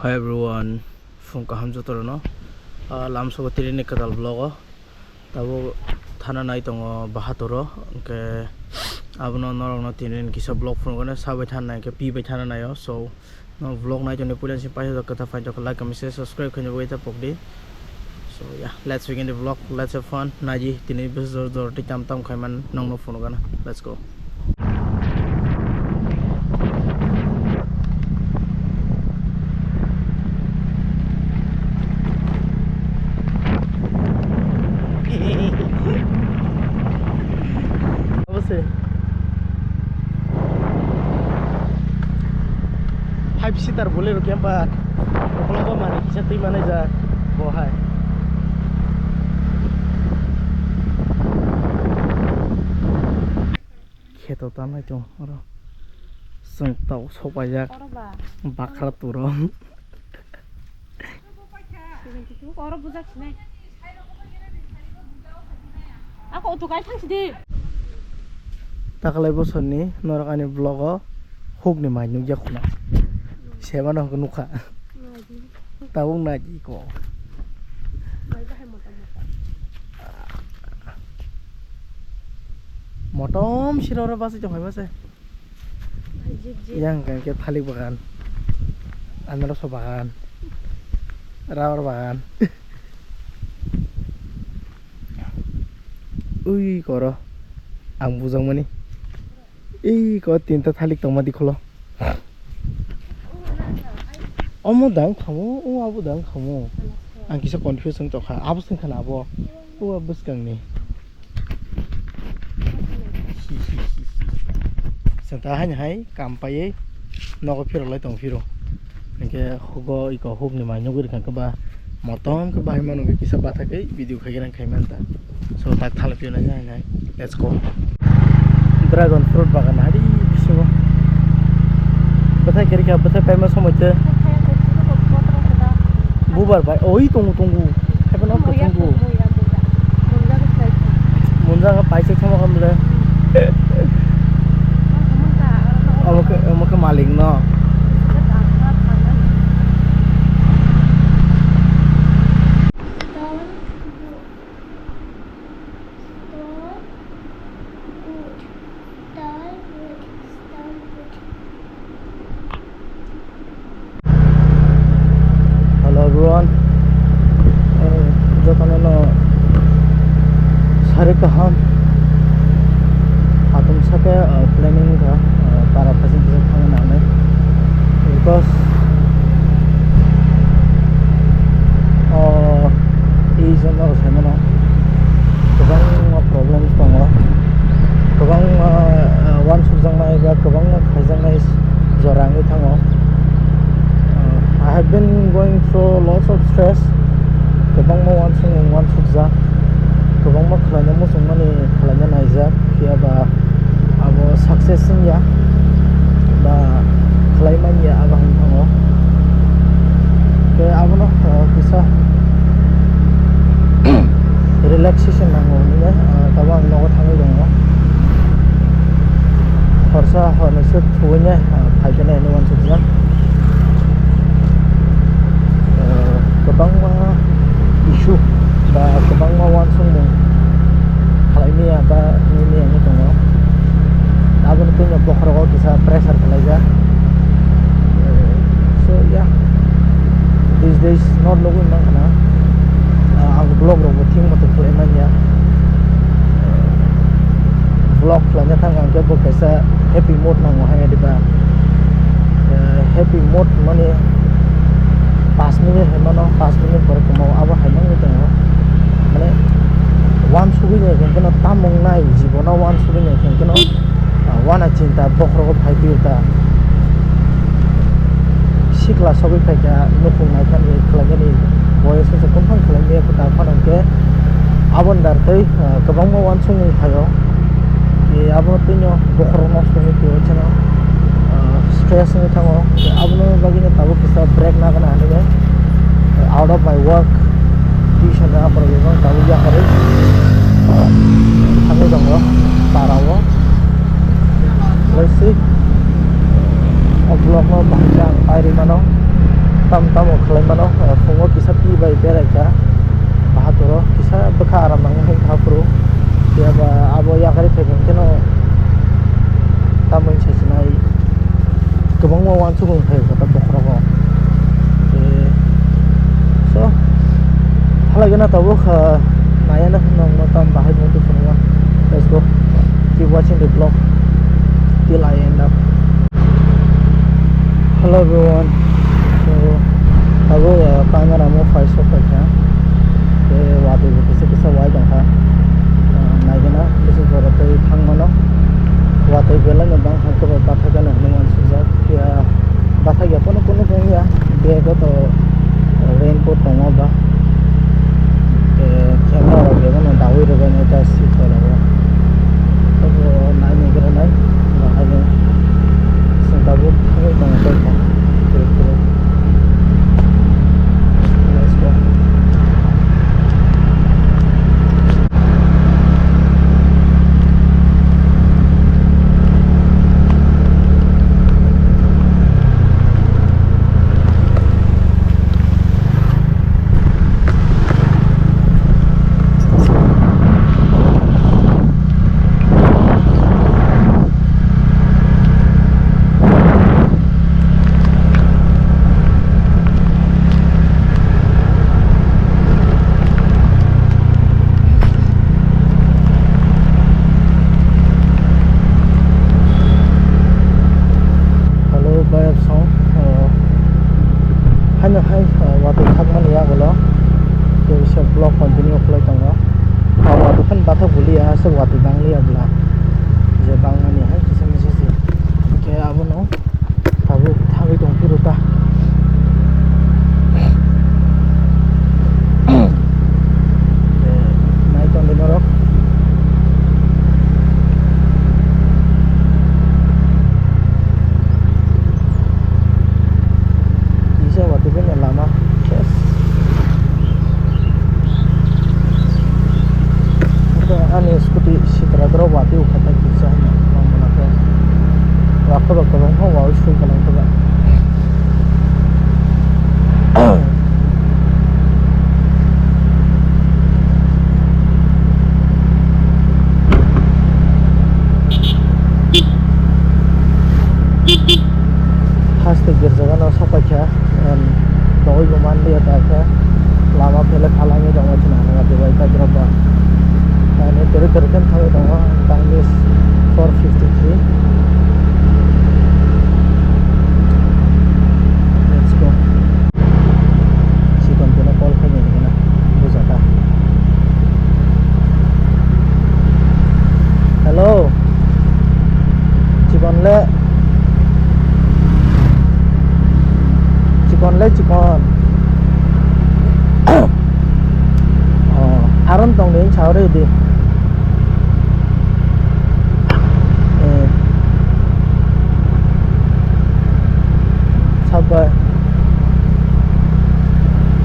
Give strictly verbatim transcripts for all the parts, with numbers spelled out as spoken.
Hi everyone, phung kaham joto rwno. Ah, lamsogo tini ni kwtal vlog o. Tabuk thana nai tongo Bahatur o, hwnkhe abono norokno tini ni kisa vlog phunukgano sabai thana nai hwnkhe pibai thana nai o. So, no vlog nai tongni puila si paisa jok kwtal phai jok like, comment, share, subscribe khaina bagwi ta pokdi. So yeah, let's begin the vlog, let's have fun. Naidi tini bwswk jor jor tei tam tam khaiman nongno phunukgana. Let's go. Abo se. Five seater Bolero camper. Okolog o manwi kisa twi manai jak bo hai. Kheto tanai tong oro. Chwng tok sok paijak. Oro ba? Bakra turo. Oro bujak sinai. Ako oto kai thang sidi. Takalai bosorni norok ani vlog o hukni mai nukya khuna. Sebano hwnkhe nukha. Tabuk naidi ko. Motom sirok oro bachai tongphai mase. Yang hwnkhe thalik bagan, anarso bagan, rubber bagan. Ui koro ang bujakmani. Ei ko tinta thalik tongma dikholo. Omo dang khamo, o abo dang khamo. Ang kisa confuse wng tongkha. Abo swngkha na abo. O bwskangni. Chwng ta haino hai kam paiwi nogo phirok lai tong phiro. Hinkhe hugo iko hukni mai nugwi rwkha khe ba motom khe bahai mano khe kisa bathakgwi video khaigwi rang khai manta. So tak thala pio nai nai nai. Let's go. Dragon fruit bagan hari bisingo. Bwthai kiri kha, bwthai paima somoi te. Bubar bai, oi tongo tongo. Haiphano tongo. Munjak paisa sama kamle. Omo khe, omo khe malik no. Hello everyone. Eh, jotono no sari kaham. Atum sake, eh, planning ka, eh, para phasing phasing thangna nai. Because, oh, ei jona rok sai mano. Kwbangma problems tongo, kwbangma, ah, uansukjaknai ba kwbangma khaijaknai jora wngwi thango. Ah, I have been going through lots of stress, kwbangma uansukmung uansukjak, kwbangma khlaina muchungmani khlaina naijak, phiya ba abo success wngya ba khlai manya abo hinwi thango. Tei abono, ah, kisa relaxation nango hinwi, ah, tabuk ang nogo thangwi tongo. Horsa hornwi se thuwini, ah, phaikhe nai hinwi uansukjak. Ah, kwbangma issue ba kwbangma uansukmung khlai maya ba wngwi maya wngwi tongo. Aboni twino bokhorogo kisa pressure khlaijak. So yeah, these days not logwi mankha na, ah, ang vlog rokbo thik moto khlai manya. Vlog khlaina thang ang khe bo kaisa happy mode nango hai diba. Eh, happy mode mani paanch minute hai mano, paanch minute pore kwmao abo hai mangwi tongo. Mane uansugwi nai khe kheno tamung nai jibono uansugwi nai khe kheno, ah, uana chinta bokhorogo phai phiyokha. Sikla sogwi phaikha nukhung naikha ni khlainani boyes se kwbang khlaimaya kwtal phano hwnkhe aboni dar tei, ah, kwbangma uansukmung phaio. E, abo twino bokhorok nosto wngwi twiwi kheno, ah, stress wngwi thango. Abono bagwino tabuk kisa break nagana hinwi, ah, out of my work, tuition ni aphuru tabuk yakarwi, ah, thangwi tongo para o. Let's see. O vlog no bahai khe ang pairwi mano. Tam tamo khlai mano, eh, phungo kisa pi bai berai kha. Bahadur o kisa bwkha aram nang hai kha phuru. Phiya ba abo yakarwi phai khe no tamoni se sinai kwbangma uansukmung phai kha ta bokhorogo. Eh, so, halai gana tabuk, eh, naiya na phunukno tam bahai bo twi phunukma. Let's go. Keep watching the vlog till I end up. Hello everyone. So, tabuk, uh, Pangaramo phai sok paikha. Tei watwi bo kisa kisa wai tongkha. Uh, naigana bisi jora tei thangmano. Watwi belai no bangkha, kwbangma bathakgano hinwi uansukjak. Phiya bathakya phano kunu wngya. Bego to raincoat tongo ba. Tei camera rok bego no dawi rwbaino ta si tolao. Abo nainai gra nai. Bahai no chwng tabuk thangwi tongo tei kha. Kwrwi kwrwi. Let's go. Hello, bayar song. Uh, haino hai, uh, watwi thakmani yagulo. Tei bisa vlog continue khlai tongo. Uh, watwi khan bathak bulia, aswk watwi bangliya bwla. Je bangmani hai kisa misa se. Hwnkhe abono tabuk thangwi tongphuru ta. Nai tongdi norok. Kisa watwi bini lama. Yes. Ani scooty sitra doro watwi ukha ta kisa hwnwi mangmana khe. Wakho rok kwbangma wawi sui kalang khe ba. Haste girjagano sapaikha, em, dogwi bo manliya ta khe, lama phele phalangwi tongma chwng hwnga tei bai ta drop ba. Ani kwrwi kwrwi khe thangwi tongo, time is four fifty-three. Let's go. Chikon keno call khainai hwnwi bujaka. Hello. Chikon le. Chikon le chikon. Oh, aron tong de, chao re di. Eh. Sabai.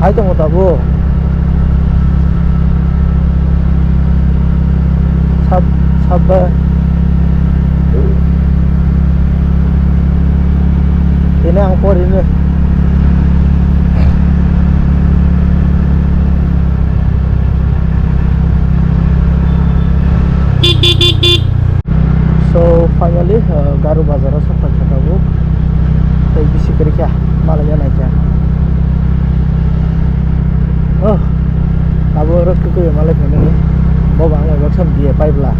Hai tongo tabuk. Sab-, sabai. Ini ang porini. So finally, uh, Garu bazar o sok paikha tabuk. Tei bisi kwrwi kha, malai ya naikha. Oh, abo oro kwkwi malai phaimani. Bobo ang bai baksa B A paibla.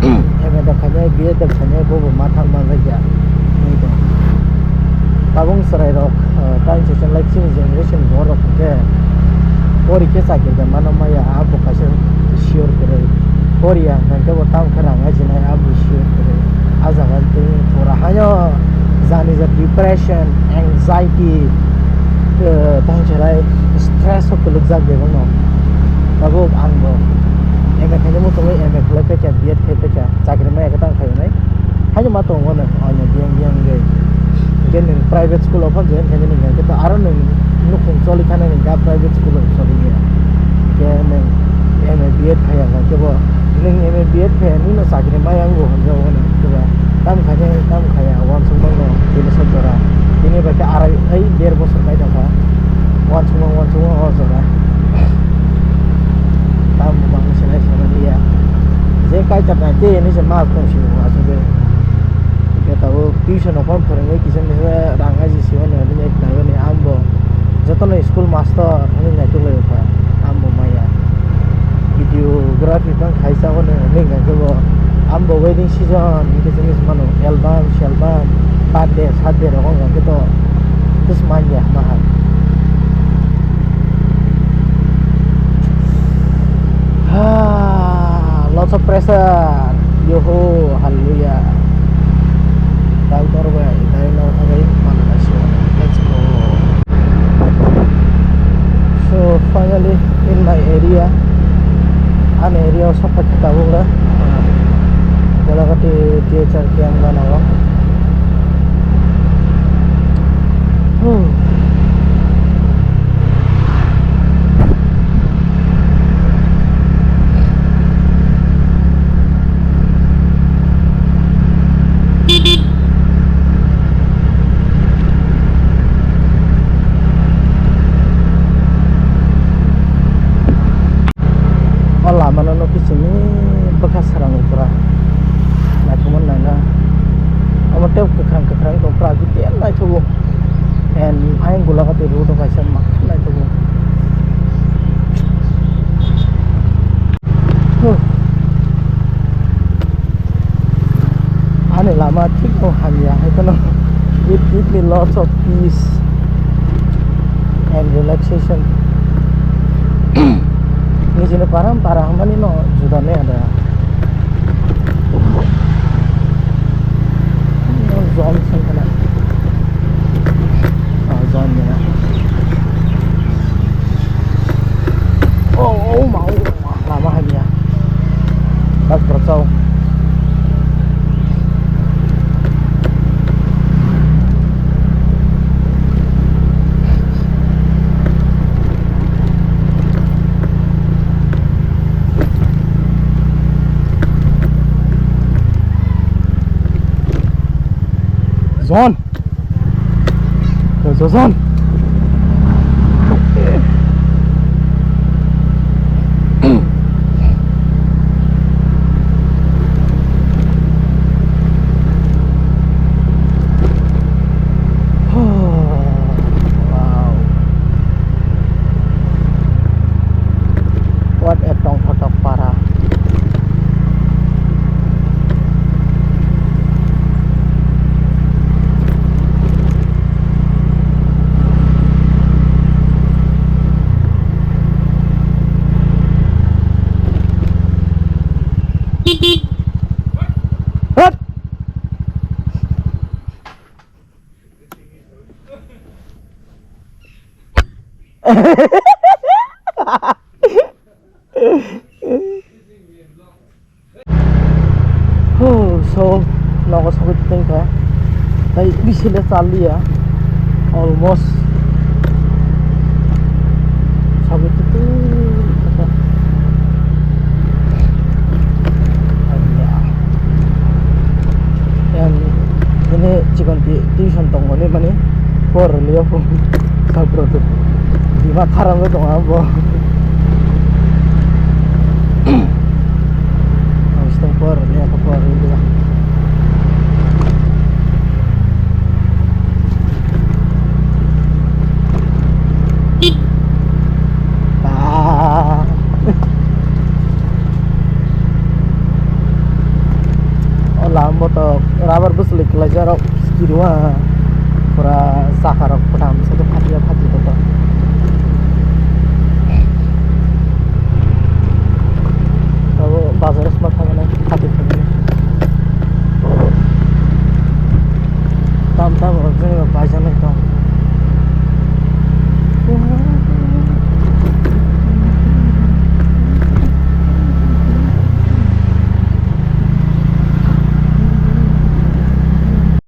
M A da khainai, B A da khainai, bobo mathang manjakya. Tabung chwrairok, uh, tei se chwng lai chini generation borok hwnkhe pori khe chakri bai mano maya, abo kaisa sure kwrwi. Poriya hwnkhe bo tamo khe rang ajinai, abo sure kwrwi. A jaga tei pura haino jani je depression, anxiety, uh, tei se lai stress o kwlwkjak bebakno. Tabuk ang bo M A khainai muchungwi M A khlai paikha, B Ed khai paikha, chakri maya khe tamo khainai. Haino ma tongo no, ano biyang biyang de. Hingke nwng private school o phano join khainani hingke to aro nwng nukhung choli khanani hingke private school o choli ya. Hingke nwng M A B Ed khaiya hingke bo nwng M A B Ed khaiya nini no chakri maya wngo hwnjago hwnwi hingke ba tam khainai tam khaiya uansukmano bini sat jora. Bini bai khe arai, ei, der bosor kai tongkha. Uansukma, uansukma o jora. Tamo bangma sinai sinai ya. Je kaitor nai te hinwi se ma tong sio asugwi. Hwnkhe tabuk tuition rok phano phwrwngwi kisa misa rang aji sio no hinwi khlaiwi ni ambo jotono school master hinwi naitok lai kha ambo maya. Videography phano khaisa hwnwi hwnwi hwnkhe bo ambo wedding season hwnkhe se hinwi se mano album, salbum, birthday, sathday rok wngkha hwnkhe to just manya ma hai. Ha, lots of pressure. Yoho, hallelujah. Doctor bai, dai no thagai, mana kaisa. Let's go. So, finally, in my area, ani area o sokha tabuk le. Golagati T H R camp gana o. Hmm. O lama no nukhi simi bwkha srang pura naithokma naina. Omo tei kwkhwrang kwkhwrang tong pura, aboni tei naithogo. And ayang gula kati road o kaisa ma naithogo. Huh. Ani lama thik no hamya, hai kheno it give me lots of peace and relaxation. Nijini param para hamani no juda nai ada. Zon sengkana. Ah, zon nina. Oh, oh, ma, oh, ma, lama hamya. Bas borok chao. Zon. Zon. Wow. What a tongphatok para. Hot! Huh, so, nogo sogwi tongkha. Tai bisi le chaliya. Almost. Sogwi tongkha. Yang ini chikon ti tuition tongoni mani por liya pun sabro tu. Dima kharam lo tong abo. Ang sitong por liya ko por liya. Ah. O lama moto rubber bwswlwi kwlaijak rok, skirwa pura chakha rok kwtam se phatia phatia kotor.